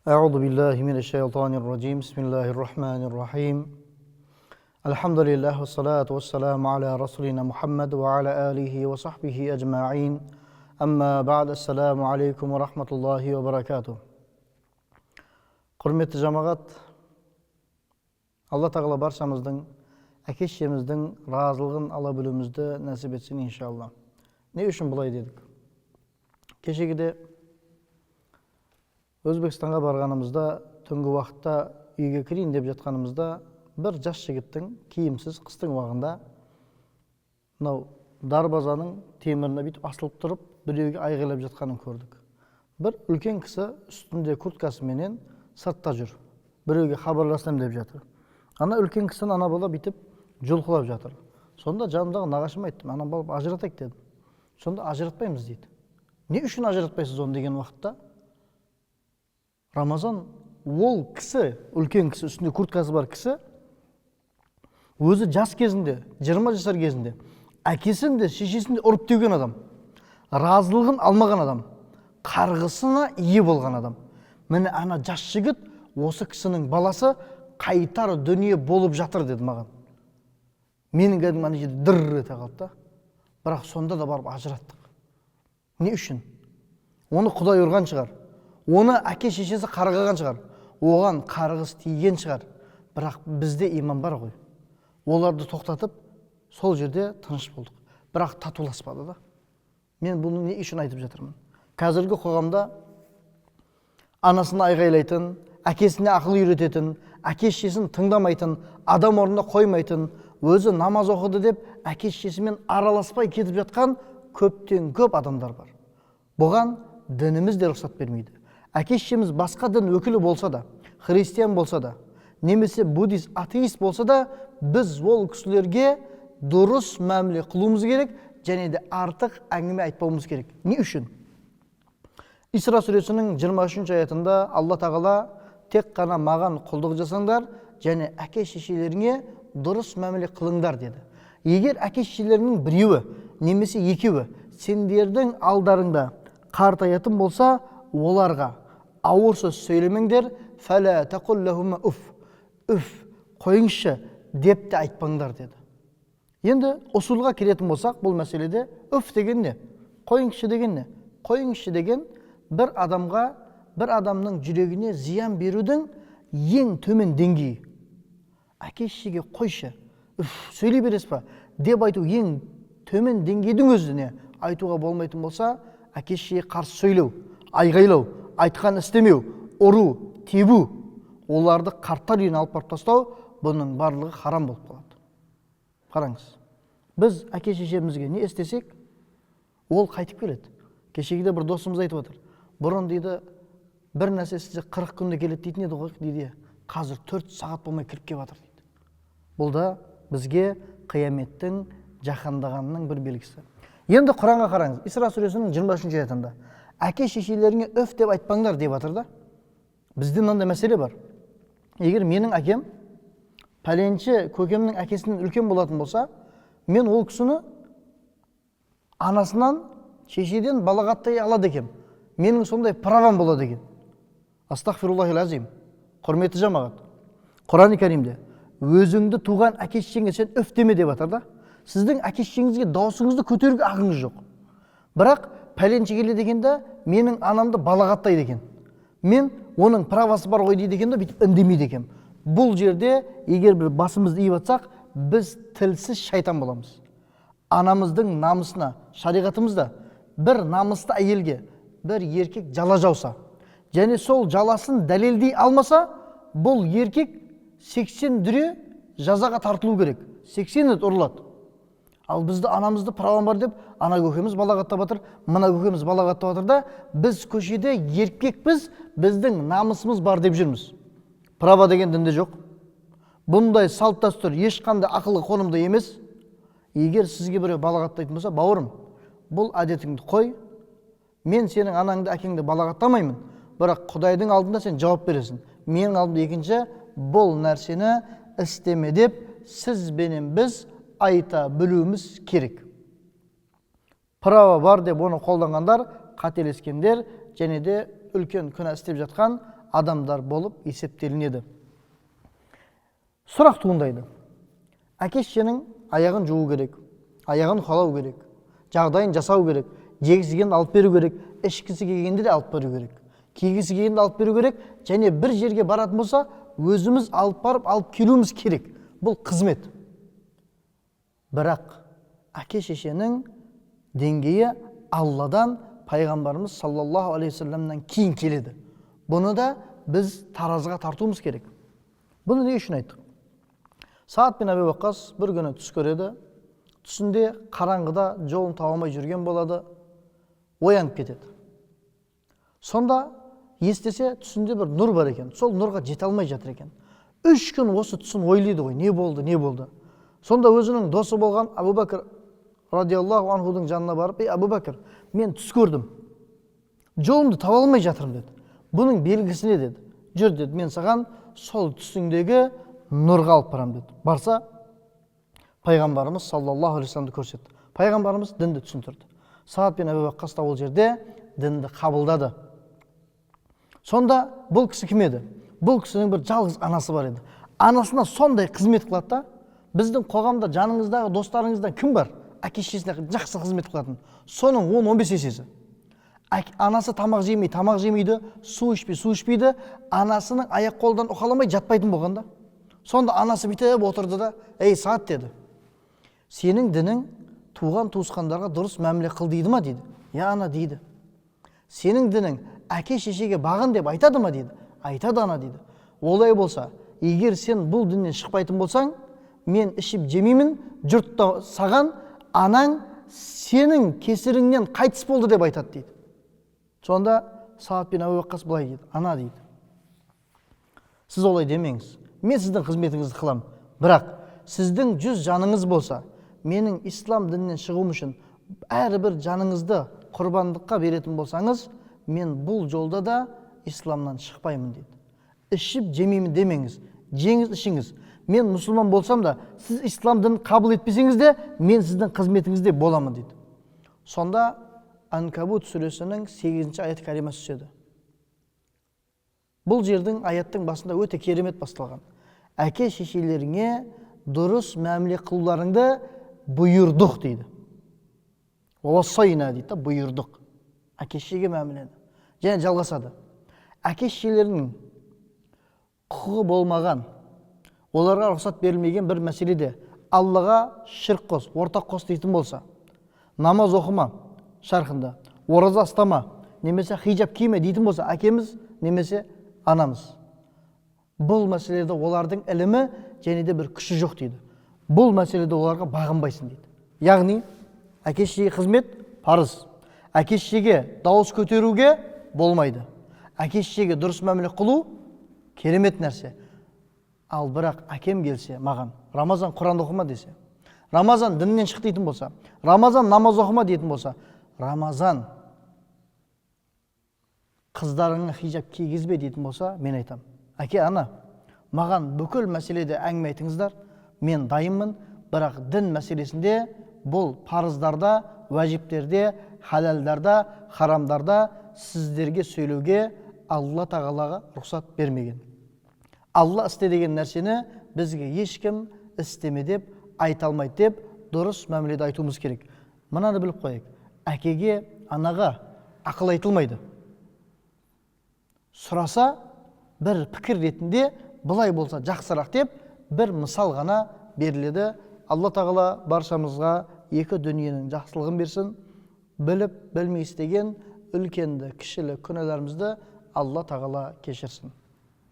أعوذ بالله من الشيطان الرجيم. بسم الله الرحمن الرحيم. الحمد لله والصلاة والسلام على رسولنا محمد وعلى آله وصحبه أجمعين. أما بعد، السلام عليكم ورحمة الله وبركاته. Құрметті жамағат, Алла Тағала баршамыздың, әке шешеміздің разылығын ала білуімізді нәсіп етсін, иншалла. Не үшін бұлай дедік? Кешегіде Өзбекстанға барғанымызда, түнгі уақытта үйге кірейін деп жатқанымызда, бір жас жігіттің киімсіз, қыстың уағында мынау дарбазаның теміріне бүйтіп асылып тұрып, біреуге айғайлап жатқанын көрдік. Бір үлкен кісі үстінде курткасыменен сыртта жүр, біреуге хабарласам деп жатыр. Ана үлкен кісіні ана бала бүйтіп жұлқылап жатыр. Сонда жанымдағы нағашыма айттым: «Ана бала, ажыратайық», – дедім. Сонда «Ажыратпаймыз», – дейді. «Не үшін ажыратпайсыз оны?» деген уақытта, Рамазан, ол кісі, үлкен кісі, үстінде курткасы бар кісі, өзі жас кезінде, 20 жасар кезінде әкесін де, шешесін де ұрып теуген адам, разылығын алмаған адам, қарғысына ие болған адам. «Міне, ана жас жігіт осы кісінің баласы, қайтар дүние болып жатыр», – деді маған. Менің кәдімгі ана жерде дыр ете қалды да. Бірақ сонда да барып ажыраттық. Не үшін? Оны Құдай ұрған шығар, оны әке шешесі қарғаған шығар, оған қарғыс тиген шығар, бірақ бізде иман бар ғой. Оларды тоқтатып, сол жерде тыныш болдық, бірақ татуласпады да. Мен бұны не үшін айтып жатырмын? Қазіргі қоғамда анасына айғайлайтын, әкесіне ақыл үйрететін, әке шешесін тыңдамайтын, адам орнына қоймайтын, өзі намаз оқыды деп әке шешесімен араласпай кетіп жатқан көптен көп адамдар бар. Бұған дініміз де рұқсат бермейді. Әке шешеміз басқа дін өкілі болса да, христиан болса да, немесе буддист, атеист болса да, біз ол кісілерге дұрыс мәміле қылуымыз керек және де артық әңгіме айтпауымыз керек. Не үшін? Исра сүресінің 23 аятында Алла Тағала: «Тек қана маған құлдық жасаңдар және әке шешелеріңе дұрыс мәміле қылыңдар», – деді. Егер әке шешелеріңнің біреуі немесе екеуі сендердің алдарыңда қартаятын болса, оларға ауыр сөз сөйлемеңдер. «Фәлә тақул ләһума уф», «Үф, қойыңызшы» деп те айтпаңдар, деді. Енді ұсулға келетін болсақ, бұл мәселеде үф деген не, қойыңызшы деген не? Қойыңызшы деген бір адамға, бір адамның жүрегіне зиян берудің ең төмен деңгейі. Әке шешеге «Қойшы, үф, сөйлей бересіз ба?» деп айту ең төмен деңгейдің өзіне айтуға болмайтын болса, әке шешеге қарсы сөйлеу, айғайлау, айтқан істемеу, ұру, тебу, оларды қарттар үйіне алып барып тастау, бұның барлығы харам болып қалады. Қараңыз, біз әке шешемізге не істесек, ол қайтып келеді. Кешегіде бір досымыз айтып отыр: «Бұрын, – дейді, – бір нәрсе істесе, 40 күнде келеді дейтін еді ғой», – дейді. «Қазір 4 сағат болмай кіріп келіп жатыр», – дейді. Бұл да бізге қияметтің жақындағанының бір белгісі. Енді Құранға қараңыз. Исра сүресінің 23 аятында «Әке шешелеріңе үф деп айтпаңдар» деп жатыр да. Бізде мынандай мәселе бар: егер менің әкем пәленші көкемнің әкесінен үлкен болатын болса, мен ол кісіні анасынан, шешеден балағаттай алады екенмін, менің сондай правам болады екен. Астағфируллахил азим. Құрметті жамағат, Құран Кәрімде «Өзіңді туған әке шешеңе сен үф деме» деп жатыр да. Сіздің әке шешеңізге даусыңызды көтеруге ақыңыз жоқ, бірақ пәленше келеді екен да, менің анамды балағаттайды екен, мен оның правасы бар ғой дейді екен да, бүйтіп үндемейді екенмін. Бұл жерде егер бір басымызды иіп жатсақ, біз тілсіз шайтан боламыз. Анамыздың намысына, шариғатымызда бір намысты әйелге бір еркек жала жауса және сол жаласын дәлелдей алмаса, бұл еркек 80 дүре жазаға тартылу керек, 80 рет ұрылады. Ал бізді анамызды правам бар деп, ана көкеміз балағаттап жатыр, мына көкеміз балағаттап жатыр да, біз көшеде еркекпіз, біздің намысымыз бар деп жүрміз. Право деген дінде жоқ. Бұндай салт дәстүр ешқандай ақылға қонымды емес. Егер сізге біреу балағаттайтын болса, «Бауырым, бұл әдетіңді қой, мен сенің анаңды, әкеңді балағаттамаймын, бірақ Құдайдың алдында сен жауап бересің, менің алдымда екінші бұл нәрсені істеме» деп сіз бенен біз айта білуіміз керек. Право бар деп оны қолданғандар қателескендер және де үлкен күнә істеп жатқан адамдар болып есептелінеді. Сұрақ туындайды. Әке шешенің аяғын жуу керек, аяғын уқалау керек, жағдайын жасау керек, жегісі келгенді алып беру керек, ішкісі келгенді де алып беру керек, кигісі келгенді алып беру керек, және бір жерге баратын болса, өзіміз алып барып, алып келуіміз керек. Бұл қызмет. Бірақ әке шешенің деңгейі Алладан, пайғамбарымыз саллаллаху алейхи уассаламнан кейін келеді. Бұны да біз таразыға тартуымыз керек. Бұны не үшін айттық? Саад бин Әби Уаққас бір күні түс көреді. Түсінде қараңғыда жолын таба алмай жүрген болады, оянып кетеді. Сонда естесе түсінде бір нұр бар екен, сол нұрға жете алмай жатыр екен. 3 күн осы түсін ойлайды ғой, не болды, не болды. Сонда өзінің досы болған Әбу Бәкір радиаллаху анхудың жанына барып, ей Әбу Бәкір, мен түс көрдім, жолымды таба алмай жатырмын деді. Бұның белгісі не деді? Жүр деді, мен саған сол түсіңдегі нұрға алып барамын деді. Барса, пайғамбарымыз саллаллаху алейхи вассаламды көрсетті. Пайғамбарымыз дінді түсіндірді. Саад бин Әбу Уаққас та ол жерде дінді қабылдады. Сонда бұл кісі кім еді? Бұл кісінің бір жалғыз анасы бар еді. Анасына сондай қызмет қылады да, біздің қоғамда жаныңыздағы достарыңыздан кім бар? Әке шешесіне жақсы қызмет қылатын. Соның 10-15 есесі. Анасы тамақ жемей, тамақ жемейді, су ішпей, су ішпейді, анасының аяқ қолдан уқаламай жатпайтын болған да. Сонда анасы бүйтіп отырды да, ей Саад деді, сенің дінің туған туысқандарға дұрыс мәміле қыл дейді ма дейді. Я ана дейді. Сенің дінің әке шешеге бағын деп айтады ма дейді. Айтады ана дейді. Олай болса, егер сен бұл діннен шықпайтын болсаң, мен ішіп жемеймін, жұрт та саған анаң сенің кесіріңнен қайтыс болды деп айтады дейді. Сонда Саад бин Әбу Уаққас былай дейді, ана дейді, сіз олай демеңіз, мен сіздің қызметіңізді қыламын, бірақ сіздің 100 жаныңыз болса, менің ислам дінінен шығуым үшін әрбір жаныңызды құрбандыққа беретін болсаңыз, мен бұл жолда да исламнан шықпаймын дейді. Ішіп жемеймін демеңіз, жеңіз ішіңіз. Мен мұсылман болсам да, сіз ислам дінін қабыл етпесеңіз де, мен сіздің қызметіңізде боламын дейді. Сонда Анкабут сүресінің 8-ші аят кәримасы түседі. Бұл жердің аяттың басында өте керемет басталған. Әке шешелеріңе дұрыс мәміле қылуларыңды бұйырдық дейді. Уассайна дейді да, бұйырдық. Әке шешеге мәмілені. Және жалғасады. Әке шешелерінің құқығы болмаған, оларға рұқсат берілмеген бір мәселеде Аллаға шірк қос, ортақ қос дейтін болса, намаз оқыма шарқында, ораза ұстама, немесе хижаб киме дейтін болса, әкеміз немесе анамыз. Бұл мәселеде олардың ілімі және де бір күші жоқ дейді. Бұл мәселеде оларға бағынбайсың дейді. Яғни, әке шешеге қызмет парыз. Әке шешеге дауыс көтеруге болмайды. Әке шешеге дұрыс мәміле қылу керемет нәрсе. Ал бірақ әкем келсе маған, Рамазан Құран оқыма десе, Рамазан діннен шық дейтін болса, Рамазан намаз оқыма дейтін болса, Рамазан қыздарыңа хижаб кигізбе дейтін болса, мен айтам, әке, ана, маған бүкіл мәселеде әңгіме айтыңыздар, мен дайынмын, бірақ дін мәселесінде бұл парыздарда, уәжіптерде, халалдарда, харамдарда сіздерге сөйлеуге Алла тағалаға рұқсат бермеген. Алла істе деген нәрсені бізге ешкім істеме деп айта алмайды деп дұрыс мәміледе айтуымыз керек. Мынаны біліп қояйық. Әкеге, анаға ақыл айтылмайды. Сұраса, бір пікір ретінде былай болса жақсырақ деп бір мысал ғана беріледі. Алла тағала баршамызға екі дүниенің жақсылығын берсін. Біліп, білмей істеген үлкенді, кішілі күнәларымызды Алла тағала кешірсін.